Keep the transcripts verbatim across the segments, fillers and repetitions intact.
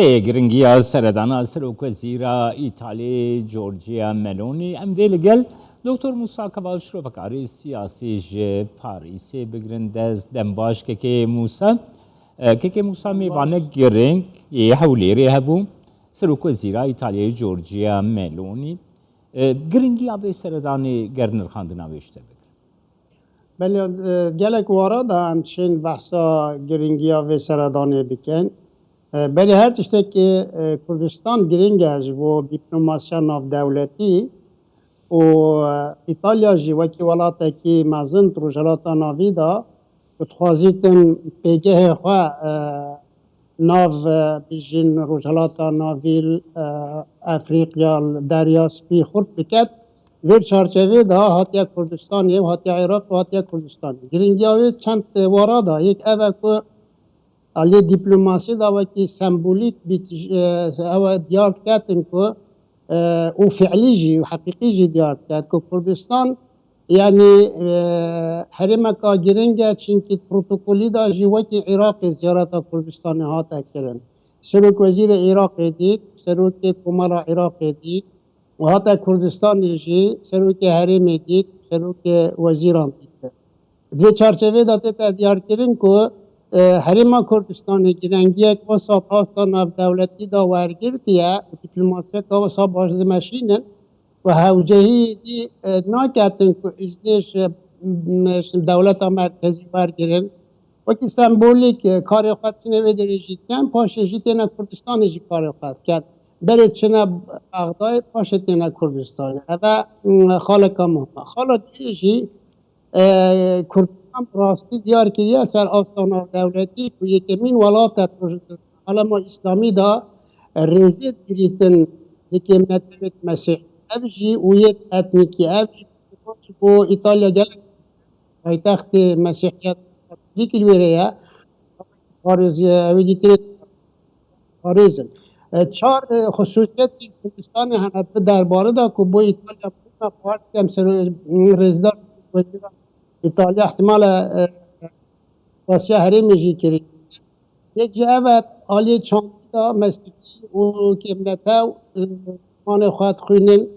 Ê, giringiya seredana Serokwezîra Îtalyayê Giorgia Meloni, em dê li gel Doktor Musa Keval, şirovekarê siyasî ji Parîsê, bigirin dest. Dem baş kekê Musa. E, kekê Musa, mêvanek giring yê Hewlêrê hebû, Serokwezîra Îtalyayê Giorgia Meloni. E, giringiya vê seredanê ger nirxandina wê ji te bigirin. Belê, e, gelek wara da em çên behsa giringiya vê seredanê bikin. E, belê her tiştekî, e, Kurdistan giring e ji bo diplomasiya navdewletî û, e, Îtalya jî wekî welatekî mezin di Rojhelata Navî de ku dixwazîtin pêgehê xwe, e, nav, e, bijîn Rojhelata Navî, e, Efrîqya, li Derya Spî xurt biket. Vê çarçevê de hatiye Kurdistanê û hatiye Iraq û hatiye Kurdistanê. Giringiya wê çend wara da, yek ev e ku aliyê diplomasî de wekî sembolîk bît, e, ew e diyar diketin ku, e, û fiilî jî û heqîqî jî diyar diket ku Kurdistan, yanî, e, herêmeka giring e, çimkî protokolî de jî wekî Iraqê ziyareta Kurdistanê hate kirin. Serok Wezîrê Iraqê dît, Serokê Komara Iraqê dît û hate Kurdistanê jî Serokê Herêmê dît, Serokê Wezîran dît. Di vê çarçevê de tête diyarkirin ku, e, Herêma Kurdistanê girengiyek wisa asta navdewletî de wergirtiye û dîplomasiyeka wisa baş dimeşînin ku hewcehî dî, e, naketin ku îznê ji, m-, ji dewleta merkezî wergirin. Wekî sembolîk, e, karê xwe çinê wê derê jî dikin, paşê jî têne Kurdistanê jî karê xwe dikin. Berê çine Bexdayê, paşê têne Kurdistanê. Eve, m, xaleka muhim e. Xala duyê jî, e, Kurdistan bi rastî diyar kiriye ser asta navdewletî ku yekemîn welat e di alema Îslamî de rêzê digirîtin di kêmnetewêt Mesîh. Ev jî û yêt etnîkî, ev jî ji bo Îtalya gelek paytextê Mesîhiyet Katolîk li wêrê ye. Parêz, ew ê dîtirê parêz in. E, çar, e, xusûsiyetên Kurdistanê hene di derbarê de ku bo Îtalya bûna partî em ser, e, rêzdar wezîra Îtalya ihtimal e, e, spasiya herêmê jî kirî. Yek ji ev e, aliyê çandî de meslekî û kêmnetew, e, zimanê xwe dixwînin,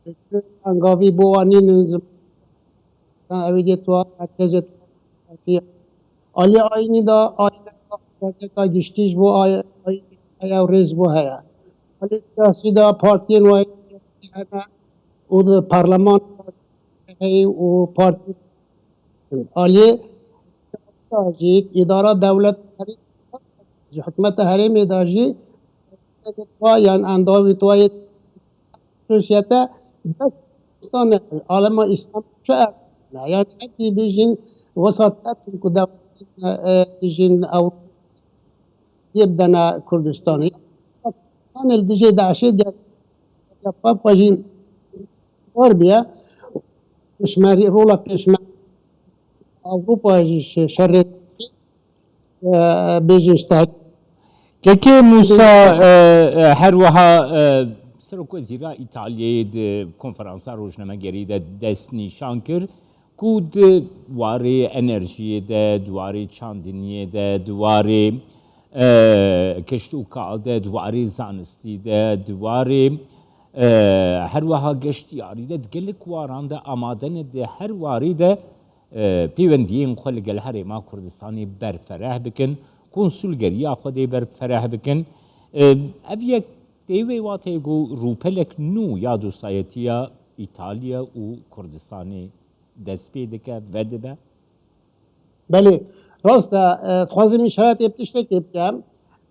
e, çi engavî bo wan nînin ziman. Ew ê dê tu merkezê tu Aliyê ayînî de ayîneka giştî ji bo ay-, ayînê heye û rêz bo heye. Aliyê siyasî de partiyên wayê siyasî hene û di parleman heye û partî. Aliyê jî îdara dewlet jî hikûmeta herêmê de jî yan endamî tuwayê xusûsiyete bes Kurdistan e, alema Îslam çi ev ne? Yani hepî bijîn wesat etin ku dewletên, e, bijîn Ewropayê bidene Kurdistanê. Kurdistanê li dijê DAIŞê diye Papa jî var biye. Pêşmerî, rola pêşmerî Ewropa jî şe-, şerê, e, bêjin ji te. Kekê Musa, e, e, her wiha, e, Serokwezîra Îtalyayê di konferansa rojnamegerî de dest nîşan kir ku di warê enerjiyê de, di warê çandiniyê de, di warê, e, keşt û kal de, di warê zanistî de, di warê, e, her wiha geştiyarî de, di gelek waran de amade ne di her warî de e, peywendiyên xwe li gel Herêma Kurdistanê berfereh bikin, konsulgeriya xwe dê berfereh bikin. E, ev yek tê wê wateyê ku rûpelek nû ya dostayetiya Îtalya û Kurdistanê dest pê dike, vedibe? Belê, rast e, e, dixwazim îşaretê bi tiştekê bikim.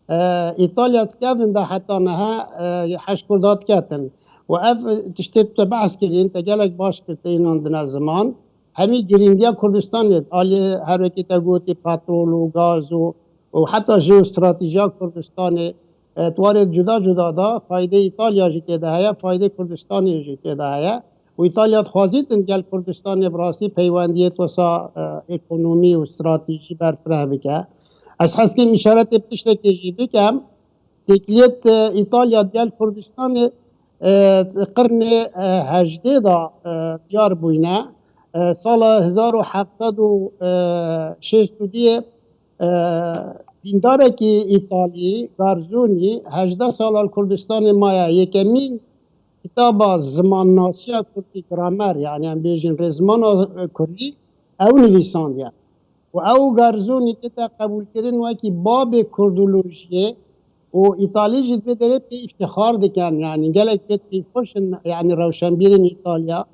E, Îtalya dikevin de heta niha, e, heşt Kurda diketin. Û ev tiştê tu behs kirîn, te gelek baş kir, te înandine ziman. Hemî girîngiya Kurdistanê, alî her wekî te gotî petrol û gaz û, û heta jeostratejiya Kurdistanê, e, di warê cuda cuda da faydê Îtalya jî tê de heye, faydê Kurdistanê jî tê de heye. Û Îtalya dixwazîtin gel Kurdistanê bi rastî peywendiyê wesa, e, ekonomî û stratejî berfireh bike. Ez hez kim îşaretê bi tiştekê jî bikem. Têkiliyet, e, Îtalya gel Kurdistanê, e, qirnê, e, hejdê de, e, diyar bûyne. E, sala hezar û heft sed û şêst û duyê, e, Dîndarekî Îtalî, Garzûnî, hejdeh sala li Kurdistanê maye. Yekemîn kitaba zimannasiya kurdî, gramer, yani em bêjin rêzmana kurdî, ew nivîsandiye. Û ew Garzûnî tête qebûlkirin wekî babê kurdolojiyê û Îtalî jî di vê derê pê îftixar dikin. Yani gelek pê keyfxweş in, yani rewşenbîrên Îtalya.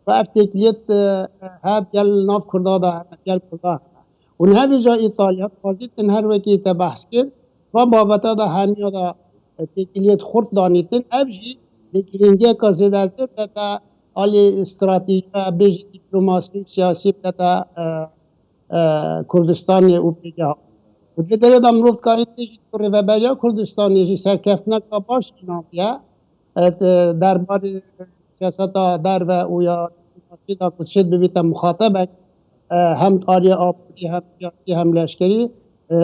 Ve ev têkiliyet, e, her gel nav Kurda da hene, gel Kurda hene. Û niha vêca Îtalya dixwazîtin her wekî te behs kir, va babeta da hemiya da, e, têkiliyet xurt danîtin. Ev jî di girîngiyeka zêdetir de te alî stratejiya, bêjî dîplomasî û siyasî de te, e, e, Kurdistanê û pêgeha. Û di vê derê de mirov dikarî bêjî ku Rêveberiya Kurdistanê jî serkeftineka baş înan diye. E, derbarê siyaseta derve û ya dîplomasî de ku çêt bibîte muxatebek, e, hem aliyê aborî, hem siyasî, hem leşkerî, e,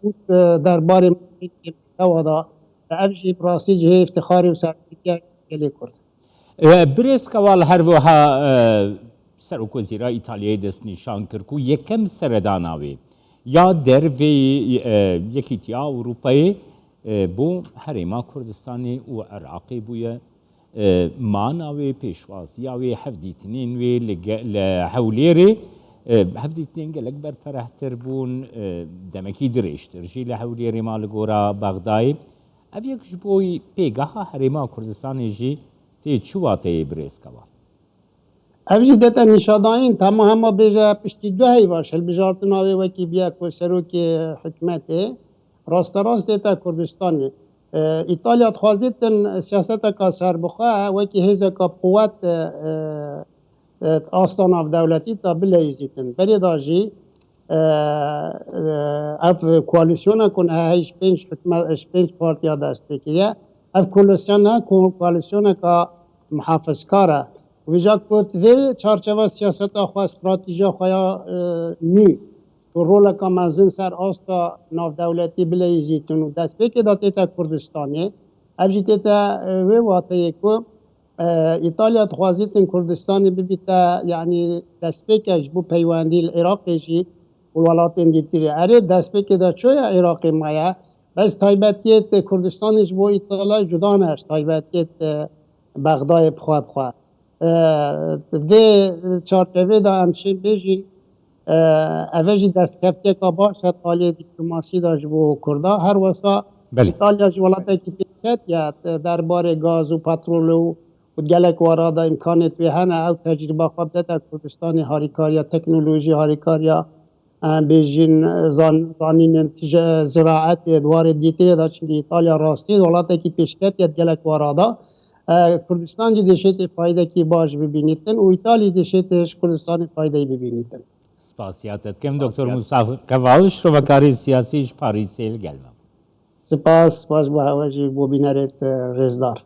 û, e, derbarê mafên kêmnetewa de, ev jî bi rastî cihê îftixarê û serkeftiya gelê Kurd. E, Birêz Keval her wiha, e, Serokwezîra Îtalyayê destnîşan kir ku yekem seredana wê ya derveyî, e, Yekîtiya Ewropayê, e, bo Herêma Kurdistanê û Iraqê bûye. E, mana wê, pêşwaziya wê, hevdîtinên wê li ge-, li Hewlêrê, e, hevdîtinên gelek berferehtir bûn, e, demekî dirêjtir jî li Hewlêrê ma li gora Bexdayê. Ev yek ji bo pêgeha Herêma Kurdistanê jî tê çi wateyê Birêz Keval? Ev jî dête nîşadayîn, tema hema bêje piştî du heyva ji hilbijartina wê wekî bûye ku serokê hikûmetê rasterast dête Kurdistanê. E, Îtalya dixwazitin siyaseteka serbixwe wekî hêzeka quwet, e, e, e, asta navdewletî de bileyîzîtin. Berê de jî, e, e, ev koalîsyona ku niha hey ji pênc hikûmet, ji pênc partiya dest pê kiriye. Ev koalîsyon ne, ko-, koalîsyoneka muhafizkar e. Vêca ku di vê çarçeva siyaseta xwe, stratejiya xwe ya, e, nû, ku roleka mezin ser asta navdewletî bileyîzîtin û destpêkê de tête Kurdistanê, ev jî tête, e, wê wateyê ku, e, Îtalya dixwazîtin Kurdistanê bibîte, yanî destpêkek ji bo peywendî li Iraqê jî û welatên dîtirê. Erê, destpêkê de çoya Iraqê maye, bes taybetiyê te Kurdistanê ji bo Îtalya cuda ne, ji taybetiyê te Bexdayê bixwe bixwe. E, vê çarçevê de em şên bêjîn, e, eve jî destkeftiyeka baş e aliyê dîplomasî de ji bo Kurda. Her wesa Belê. Îtalya jî welatekî pêşket ya, e, derbarê gaz û petrolê û, û gelek wara de îmkanêt wê hene. Ew tecrîba xwe bidete Kurdistanê harîkariya teknolojî, harîkariya, e, bêjîn, e, zan-, zanînên tije-, ziraetê, di warê dîtirê de, çimkî Îtalya rastî welatekî pêşket ya di gelek wara de. E, Kurdistan jî dişêtê faydekî baş bibînîtin û Îtalî dişêtê ji Kurdistanê faydeyî bibînîtin. Spasiya te dikim, Doktor Spasiya. Musa Keval, şrovekarê siyasî ji Parîsê li gel me. Spas, spas bo hewe jî bo bînerêt, e, rêzdar.